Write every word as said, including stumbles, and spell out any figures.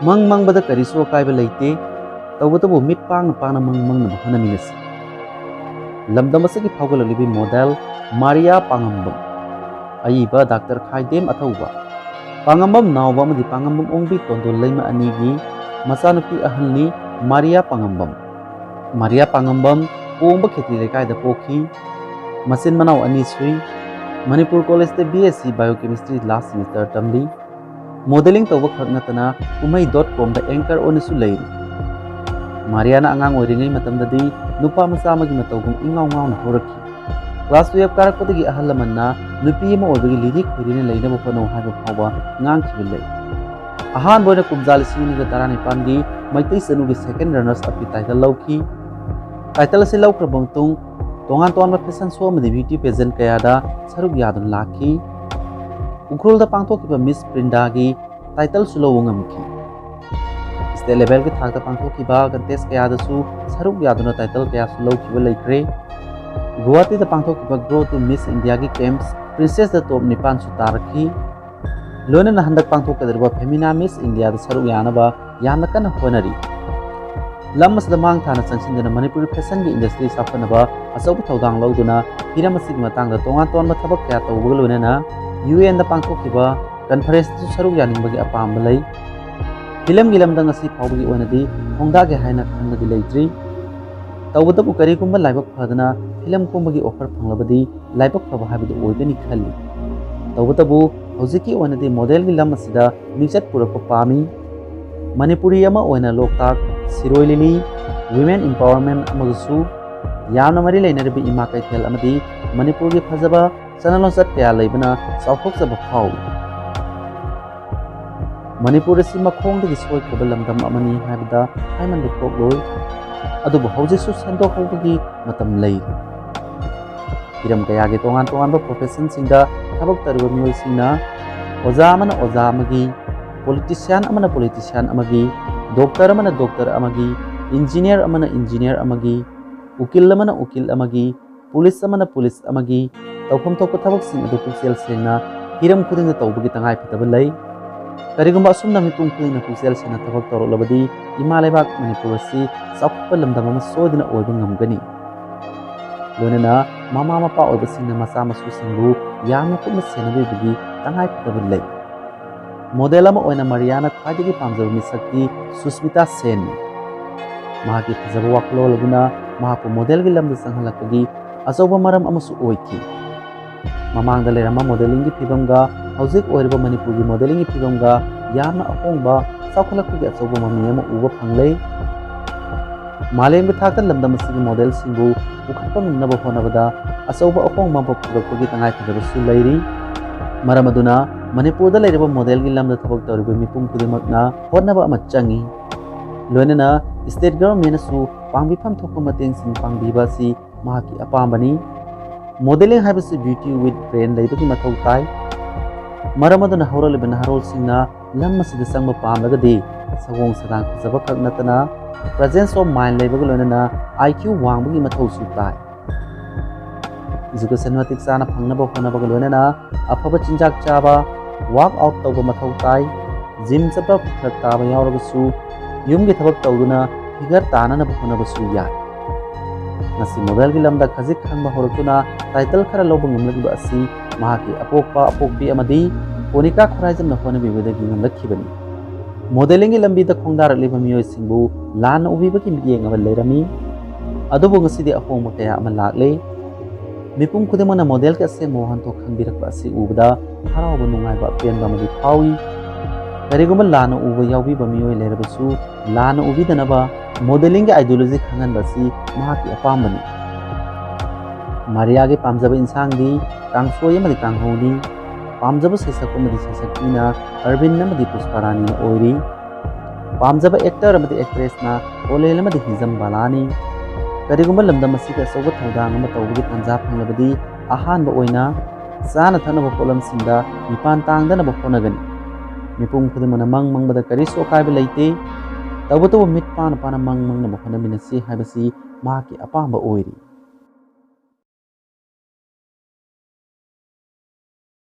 ꯃꯪ ꯃꯪꯕꯗ ꯀꯔꯤꯁꯨ ꯑꯀꯥꯏꯕ ꯂꯩꯇꯦ꯫ ꯇꯧꯕꯇꯕꯨ ꯃꯤꯠ ꯄꯥꯡꯅ ꯄꯥꯡꯅ ꯃꯪ ꯃꯪꯅꯕ ꯍꯣꯠꯅꯃꯤꯟꯅꯁꯤ꯫ ꯂꯝꯗꯝ ꯑꯁꯤꯒꯤ ꯐꯥꯎꯒꯠꯂꯛꯂꯤꯕꯤ ꯃꯣꯗꯦꯜ ꯃꯥꯔꯤꯌꯥ ꯄꯥꯉꯝꯕꯝ, ꯑꯏꯕ ꯗꯥꯛꯇꯔ ꯈꯥꯏꯗꯦꯝ ꯑꯊꯧꯕ꯫ ꯄꯥꯉꯝꯕꯝ ꯅꯥꯎꯕ ꯑꯃꯗꯤ ꯄꯥꯉꯝꯕꯝ ꯑꯣꯡꯕꯤ ꯇꯣꯟꯗꯣꯜ ꯂꯩꯃ ꯑꯅꯤꯒꯤ ꯃꯆꯥꯅꯨꯄꯤ ꯑꯍꯜꯅꯤ ꯃꯥꯔꯤꯌꯥ ꯄꯥꯉꯝꯕꯝ꯫ ꯃꯥꯔꯤꯌꯥ ꯄꯥꯉꯝꯕꯝ ꯀꯣꯡꯕ ꯈꯦꯇ꯭ꯔꯤ ꯂꯩꯀꯥꯏꯗ ꯄꯣꯛꯈꯤ꯫ ꯃꯆꯤꯟ ꯃꯅꯥꯎ ꯑꯅꯤ ꯁꯨꯏ꯫ ꯃꯅꯤꯄꯨꯔ ꯀꯣꯂꯦꯖꯇ B S C Biochemistry last semester ꯇꯝꯂꯤ꯫ ꯃꯣꯗꯦꯂꯤꯡ ꯇꯧꯕ ꯈꯛ ꯅꯠꯇꯅ ꯀꯨꯝꯍꯩ dot comꯗ anchor ꯑꯣꯏꯅꯁꯨ ꯂꯩꯔꯤ꯫ ꯃꯥꯔꯤꯌꯥꯅ ꯑꯉꯥꯡ ꯑꯣꯏꯔꯤꯉꯩ ꯃꯇꯝꯗꯗꯤ ꯅꯨꯄꯥ ꯃꯆꯥ ꯑꯃꯒꯤ ꯃꯇꯧꯒꯨꯝ ꯏꯉꯥꯎ ꯉꯥꯎꯅ ꯍꯧꯔꯛꯈꯤ꯫ Class twelve ꯀꯥꯔꯛꯄꯗꯒꯤ ꯑꯍꯜ ꯂꯃꯟꯅ ꯅꯨꯄꯤ ꯑꯃ ꯑꯣꯏꯕꯒꯤ ꯂꯤꯔꯤ ꯈꯣꯏꯔꯤꯅ ꯂꯩꯅꯕ ꯍꯣꯠꯅꯧ ꯍꯥꯏꯕ ꯐꯥꯎꯕ ꯉꯥꯡꯈꯤꯕ ꯂꯩ꯫ ꯑꯍꯥꯟꯕ ꯑꯣꯏꯅ ꯀꯨꯝꯖꯥ ꯂꯤꯁꯤꯡ ꯑꯅꯤꯒ ꯇꯔꯥꯅꯤꯄꯥꯟꯒꯤ ꯃꯩꯇꯩ ꯆꯅꯨꯒꯤ second runners upꯀꯤ title ꯂꯧꯈꯤ꯫ Title ꯑꯁꯤ ꯂꯧꯈ꯭ꯔꯕ ꯃꯇꯨꯡ ꯇꯣꯉꯥꯟ ꯇꯣꯉꯥꯟꯕ fashion show ꯑꯃꯗꯤ beauty pageant ꯀꯌꯥꯗ ꯁꯔꯨꯛ ꯌꯥꯗꯨꯅ ꯂꯥꯛꯈꯤ꯫ ꯎꯈ꯭ꯔꯨꯜꯗ ꯄꯥꯡꯊꯣꯛꯈꯤꯕ Miss Prindaꯒꯤ titleꯁꯨ ꯂꯧꯕ ꯉꯝꯈꯤ꯫ State levelꯒꯤ ꯊꯥꯛꯇ ꯄꯥꯡꯊꯣꯛꯈꯤꯕ contest ꯀꯌꯥꯗꯁꯨ ꯁꯔꯨꯛ ꯌꯥꯗꯨꯅ title ꯀꯌꯥꯁꯨ ꯂꯧꯈꯤꯕ ꯂꯩꯈ꯭ꯔꯦ꯫ ꯒꯨꯋꯥꯍꯥꯇꯤꯗ ꯄꯥꯡꯊꯣꯛꯈꯤꯕ Grow to Miss Indiaꯒꯤ camps Princessꯇ top ꯅꯤꯄꯥꯟꯁꯨ ꯇꯥꯔꯛꯈꯤ꯫ ꯂꯣꯏꯅꯅ ꯍꯟꯗꯛ ꯄꯥꯡꯊꯣꯛꯀꯗꯧꯔꯤꯕ Femina Miss Indiaꯗ ꯁꯔꯨꯛ ꯌꯥꯅꯕ ꯌꯥꯝꯅ ꯀꯟꯅ ꯍꯣꯠꯅꯔꯤ꯫ ꯂꯝ ꯑꯁꯤꯗ ꯃꯥꯡ ꯊꯥꯅ ꯆꯪꯁꯤꯟꯗꯨꯅ ꯃꯅꯤꯄꯨꯔꯤ fashionꯒꯤ industry ꯆꯥꯎꯈꯠꯅꯕ ꯑꯆꯧꯕ ꯊꯧꯗꯥꯡ ꯂꯧꯗꯨꯅ ꯍꯤꯔꯝ ꯑꯁꯤꯒꯤ ꯃꯇꯥꯡꯗ ꯇꯣꯉꯥꯟ ꯇꯣꯉꯥꯟꯕ ꯊꯕꯛ ꯀꯌꯥ ꯇꯧꯕꯒ ꯂꯣꯏꯅꯅ UNꯗ ꯄꯥꯡꯊꯣꯛꯈꯤꯕ conferenceꯇꯁꯨ ꯁꯔꯨꯛ ꯌꯥꯅꯤꯡꯕꯒꯤ ꯑꯄꯥꯝꯕ ꯂꯩ꯫ Filmꯒꯤ ꯂꯝꯗ ꯉꯁꯤ ꯐꯥꯎꯕꯒꯤ ꯑꯣꯏꯅꯗꯤ ꯈꯣꯡꯗꯥꯒꯦ ꯍꯥꯏꯅ ꯈꯟꯕꯗꯤ ꯂꯩꯇ꯭ꯔꯤ꯫ ꯇꯧꯕꯇꯕꯨ ꯀꯔꯤꯒꯨꯝꯕ ꯂꯥꯏꯕꯛ ꯐꯗꯅ film ꯀꯨꯝꯕꯒꯤ offer ꯐꯪꯂꯕꯗꯤ ꯂꯥꯏꯕꯛ ꯐꯕ ꯍꯥꯏꯕꯗꯨ ꯑꯣꯏꯒꯅꯤ ꯈꯜꯂꯤ꯫ ꯇꯧꯕꯇꯕꯨ ꯍꯧꯖꯤꯛꯀꯤ ꯑꯣꯏꯅꯗꯤ modelꯒꯤ ꯂꯝ ꯑꯁꯤꯗ ꯃꯤꯡꯆꯠ ꯄꯨꯔꯛꯄ ꯄꯥꯝꯃꯤ꯫ ꯃꯅꯤꯄꯨꯔꯤ ꯑꯃ ꯑꯣꯏꯅ ꯂꯣꯛꯇꯥꯛ, ꯁꯤꯔꯣꯏ ꯂꯤꯂꯤ, women empowerment ꯑꯃꯒꯁꯨ ꯌꯥꯝꯅ ꯃꯔꯤ ꯂꯩꯅꯔꯤꯕ ꯏꯃꯥ ꯀꯩꯊꯦꯜ ꯑꯃꯗꯤ ꯃꯅꯤꯄꯨꯔꯒꯤ ꯐꯖꯕ ꯆꯠꯅ ꯂꯣꯟꯆꯠ ꯀꯌꯥ ꯂꯩꯕꯅ ꯆꯥꯎꯊꯣꯛꯆꯕ ꯐꯥꯎꯏ꯫ ꯃꯅꯤꯄꯨꯔ ꯑꯁꯤ ꯃꯈꯣꯡꯗꯒꯤ ꯁꯣꯏꯈ꯭ꯔꯕ ꯂꯝꯗꯝ ꯑꯃꯅꯤ ꯍꯥꯏꯕꯗ ꯍꯥꯏꯃꯟꯕ ꯊꯣꯛꯂꯣꯏ꯫ ꯑꯗꯨꯕꯨ ꯍꯧꯖꯤꯛꯁꯨ ꯁꯦꯝꯗꯣꯛ ꯍꯧꯕꯒꯤ ꯃꯇꯝ ꯂꯩꯔꯤ꯫ ꯍꯤꯔꯝ ꯀꯌꯥꯒꯤ ꯇꯣꯉꯥꯟ ꯇꯣꯉꯥꯟꯕ professionꯁꯤꯡꯗ ꯊꯕꯛ ꯇꯧꯔꯤꯕ ꯃꯤꯑꯣꯏꯁꯤꯡꯅ ꯑꯣꯖꯥ ꯑꯃꯅ ꯑꯣꯖꯥ ꯑꯃꯒꯤ, politician ꯑꯃꯅ politician ꯑꯃꯒꯤ, doctor ꯑꯃꯅ doctor ꯑꯃꯒꯤ, engineer ꯑꯃꯅ engineer ꯑꯃꯒꯤ, ꯎꯀꯤꯜ ꯑꯃꯅ ꯎꯀꯤꯜ ꯑꯃꯒꯤ, police ꯑꯃꯅ police ꯑꯃꯒꯤ ꯇꯧꯐꯝ ꯊꯣꯛꯄ ꯊꯕꯛꯁꯤꯡ ꯑꯗꯨ ꯄꯨꯛꯆꯦꯜ ꯁꯦꯡꯅ ꯍꯤꯔꯝ ꯈꯨꯗꯤꯡꯗ ꯇꯧꯕꯒꯤ ꯇꯉꯥꯏ ꯐꯗꯕ ꯂꯩ꯫ ꯀꯔꯤꯒꯨꯝꯕ ꯑꯁꯨꯝꯅ ꯃꯤꯄꯨꯝ ꯈꯨꯗꯤꯡꯅ ꯄꯨꯛꯆꯦꯜ ꯁꯦꯡꯅ ꯊꯕꯛ ꯇꯧꯔꯛꯂꯕꯗꯤ ꯏꯃꯥ ꯂꯩꯕꯥꯛ ꯃꯅꯤꯄꯨꯔ ꯑꯁꯤ ꯆꯥꯎꯈꯠꯄ ꯂꯝꯗꯝ ꯑꯃ ꯁꯣꯏꯗꯅ ꯑꯣꯏꯕ ꯉꯝꯒꯅꯤ꯫ ꯂꯣꯏꯅꯅ ꯃꯃꯥ ꯃꯄꯥ ꯑꯣꯏꯕꯁꯤꯡꯅ ꯃꯆꯥ ꯃꯁꯨꯁꯤꯡꯕꯨ ꯌꯥꯝꯅ ꯀꯨꯞꯅ ꯁꯦꯟꯅꯕꯤꯕꯒꯤ ꯇꯉꯥꯏꯐꯗꯕ ꯂꯩ꯫ ꯃꯣꯗꯦꯜ ꯑꯃ ꯑꯣꯏꯅ ꯃꯔꯤꯌꯥꯅ ꯈ꯭ꯋꯥꯏꯗꯒꯤ ꯄꯥꯝꯖꯕ ꯃꯤꯁꯛꯇꯤ ꯁꯨꯁꯃꯤꯇꯥ ꯁꯦꯟꯅꯤ꯫ ꯃꯍꯥꯛꯀꯤ ꯐꯖꯕ ꯋꯥꯈꯜꯂꯣꯟ ꯑꯗꯨꯅ ꯃꯍꯥꯛꯄꯨ ꯃꯣꯗꯦꯜꯒꯤ ꯂꯝꯗ ꯆꯪꯍꯜꯂꯛꯄꯒꯤ ꯑꯆꯧꯕ ꯃꯔꯝ ꯑꯃꯁꯨ ꯑꯣꯏꯈꯤ꯫ ꯃꯃꯥꯡꯗ ꯂꯩꯔꯝꯕ ꯃꯣꯗꯦꯂꯤꯡꯒꯤ ꯐꯤꯕꯝꯒ ꯍꯧꯖꯤꯛ ꯑꯣꯏꯔꯤꯕ ꯃꯅꯤꯄꯨꯔꯒꯤ ꯃꯣꯗꯦꯂꯤꯡꯒꯤ ꯐꯤꯕꯝꯒ ꯌꯥꯝꯅ ꯑꯍꯣꯡꯕ, ꯆꯥꯎꯈꯠꯂꯛꯄꯒꯤ ꯑꯆꯧꯕ ꯃꯃꯤ ꯑꯃ ꯎꯕ ꯐꯪꯂꯦ꯫ ꯃꯥꯂꯦꯝꯒꯤ ꯊꯥꯛꯇ ꯂꯝꯗꯝ ꯑꯁꯤꯒꯤ ꯃꯣꯗꯦꯜꯁꯤꯡꯕꯨ ꯄꯨꯈꯠꯄ ꯉꯝꯅꯕ ꯍꯣꯠꯅꯕꯗ ꯑꯆꯧꯕ ꯑꯍꯣꯡꯕ ꯑꯃ ꯄꯨꯔꯛꯄꯒꯤ ꯇꯉꯥꯏꯐꯗꯕꯁꯨ ꯂꯩꯔꯤ꯫ ꯃꯔꯝ ꯑꯗꯨꯅ ꯃꯅꯤꯄꯨꯔꯗ ꯂꯩꯔꯤꯕ ꯃꯣꯗꯦꯜꯒꯤ ꯂꯝꯗ ꯊꯕꯛ ꯇꯧꯔꯤꯕ ꯃꯤꯄꯨꯝ ꯈꯨꯗꯤꯡꯃꯛꯅ ꯍꯣꯠꯅꯕ ꯑꯃ ꯆꯪꯏ꯫ ꯂꯣꯏꯅꯅ state government ꯅꯁꯨ ꯄꯥꯡꯕꯤꯐꯝ ꯊꯣꯛꯄ ꯃꯇꯦꯡꯁꯤꯡ ꯄꯥꯡꯕꯤꯕ ꯑꯁꯤ ꯃꯍꯥꯛꯀꯤ ꯑꯄꯥꯝꯕꯅꯤ꯫ Modelling ꯍꯥꯏꯕꯁꯤ beauty with brain ꯂꯩꯕꯒꯤ ꯃꯊꯧ ꯇꯥꯏ꯫ ꯃꯔꯝ ꯑꯗꯨꯅ ꯍꯧꯔꯛꯂꯤꯕ ꯅꯍꯥꯔꯣꯜꯁꯤꯡꯅ ꯂꯝ ꯑꯁꯤꯗ ꯆꯪꯕ ꯄꯥꯝꯂꯒꯗꯤ ꯁꯑꯣꯡ ꯁꯥꯗꯥꯡ ꯐꯖꯕ ꯈꯛ ꯅꯠꯇꯅ presence of mind ꯂꯩꯕꯒ ꯂꯣꯏꯅꯅ I Q ꯋꯥꯡꯕꯒꯤ ꯃꯊꯧꯁꯨ ꯇꯥꯏ꯫ Education ꯃꯇꯤꯛ ꯆꯥꯅ ꯐꯪꯅꯕ ꯍꯣꯠꯅꯕꯒ ꯂꯣꯏꯅꯅ ꯑꯐꯕ ꯆꯤꯟꯖꯥꯛ ꯆꯥꯕ, work out ꯇꯧꯕ ꯃꯊꯧ ꯇꯥꯏ꯫ Gym ꯆꯠꯄ ꯐꯔꯛ ꯇꯥꯕ ꯌꯥꯎꯔꯒꯁꯨ ꯌꯨꯝꯒꯤ ꯊꯕꯛ ꯇꯧꯗꯨꯅ figure ꯇꯥꯅꯅꯕ ꯍꯣꯠꯅꯕꯁꯨ ꯌꯥꯏ꯫ ꯉꯁꯤ ꯃꯣꯗꯦꯜꯒꯤ ꯂꯝꯗ ꯈꯖꯤꯛ ꯈꯪꯕ ꯍꯧꯔꯛꯇꯨꯅ title ꯈꯔ ꯂꯧꯕ ꯉꯝꯂꯛꯂꯤꯕ ꯑꯁꯤ ꯃꯍꯥꯛꯀꯤ ꯑꯄꯣꯛꯄ ꯑꯄꯣꯛꯄꯤ ꯑꯃꯗꯤ ꯀꯣꯅꯤꯀꯥ ꯈꯨꯔꯥꯏꯖꯝꯅ ꯍꯣꯠꯅꯕꯤꯕꯗꯒꯤ ꯉꯝꯂꯛꯈꯤꯕꯅꯤ꯫ Modelling ꯒꯤ ꯂꯝꯕꯤꯗ ꯈꯣꯡꯗꯥꯔꯛꯂꯤꯕ ꯃꯤꯑꯣꯏꯁꯤꯡꯕꯨ ꯂꯥꯟꯅ ꯎꯕꯤꯕꯒꯤ ꯃꯤꯠꯌꯦꯡ ꯑꯃ ꯂꯩꯔꯝꯃꯤ꯫ ꯑꯗꯨꯕꯨ ꯉꯁꯤꯗꯤ ꯑꯍꯣꯡꯕ ꯀꯌꯥ ꯑꯃ ꯂꯥꯛꯂꯦ꯫ ꯃꯤꯄꯨꯝ ꯈꯨꯗꯤꯡꯃꯛꯅ ꯃꯣꯗꯦꯜꯒꯤ ꯑꯁꯦꯡꯕ ꯋꯥꯍꯟꯊꯣꯛ ꯈꯪꯕꯤꯔꯛꯄ ꯑꯁꯤ ꯎꯕꯗ ꯍꯔꯥꯎꯕ, ꯅꯨꯡꯉꯥꯏꯕ, ꯑꯄꯦꯟꯕ ꯑꯃꯗꯤ ꯐꯥꯎꯏ꯫ ꯀꯔꯤꯒꯨꯝꯕ ꯂꯥꯟꯅ ꯎꯕ ꯌꯥꯎꯕꯤꯕ ꯃꯤꯑꯣꯏ ꯂꯩꯔꯕꯁꯨ ꯂꯥꯟꯅ ꯎꯕꯤꯗꯅꯕ modelling ꯒꯤ ideology ꯈꯪꯍꯟꯕ ꯑꯁꯤ ꯃꯍꯥꯛꯀꯤ ꯑꯄꯥꯝꯕꯅꯤ꯫ ꯃꯥꯔꯤꯌꯥꯒꯤ ꯄꯥꯝꯖꯕ ꯏꯟꯁꯥꯡꯗꯤ ꯀꯥꯡꯁꯣꯏ ꯑꯃꯗꯤ ꯀꯥꯡꯍꯧꯅꯤ꯫ ꯄꯥꯝꯖꯕ ꯁꯩꯁꯛꯄ ꯑꯃꯗꯤ ꯁꯩꯁꯛꯄꯤꯅ ꯑꯔꯕꯤꯟ ꯑꯃꯗꯤ ꯄꯨꯁꯄꯥꯔꯥꯅꯤꯅ ꯑꯣꯏꯔꯤ꯫ ꯄꯥꯝꯖꯕ actor ꯑꯃꯗꯤ actress ꯅ ꯑꯣꯂꯦꯜ ꯑꯃꯗꯤ ꯍꯤꯖꯝ ꯕꯥꯂꯥꯅꯤ꯫ ꯀꯔꯤꯒꯨꯝꯕ ꯂꯝꯗꯝ ꯑꯁꯤꯗ ꯑꯆꯧꯕ ꯊꯧꯗꯥꯡ ꯑꯃ ꯇꯧꯕꯒꯤ ꯇꯥꯟꯖꯥ ꯐꯪꯂꯕꯗꯤ ꯑꯍꯥꯟꯕ ꯑꯣꯏꯅ ꯆꯥꯅ ꯊꯛꯅꯕ ꯄꯣꯠꯂꯝꯁꯤꯡꯗ ꯃꯤꯄꯥꯟ ꯇꯥꯡꯗꯅꯕ ꯍꯣꯠꯅꯒꯅꯤ꯫ ꯃꯤꯄꯨꯝ ꯈꯨꯗꯤꯡꯃꯛꯅ ꯃꯪ ꯃꯪꯕꯗ ꯀꯔꯤꯁꯨ ꯑꯀꯥꯏꯕ ꯂꯩꯇꯦ꯫ ꯇꯧꯕꯇꯕꯨ ꯃꯤꯠ ꯄꯥꯅ ꯄꯥꯅ ꯃꯪ ꯃꯪꯅꯕ ꯍꯣꯠꯅꯃꯤꯟꯅꯁꯤ ꯍꯥꯏꯕꯁꯤ ꯃꯍꯥꯛꯀꯤ ꯑꯄꯥꯝꯕ ꯑꯣꯏꯔꯤ꯫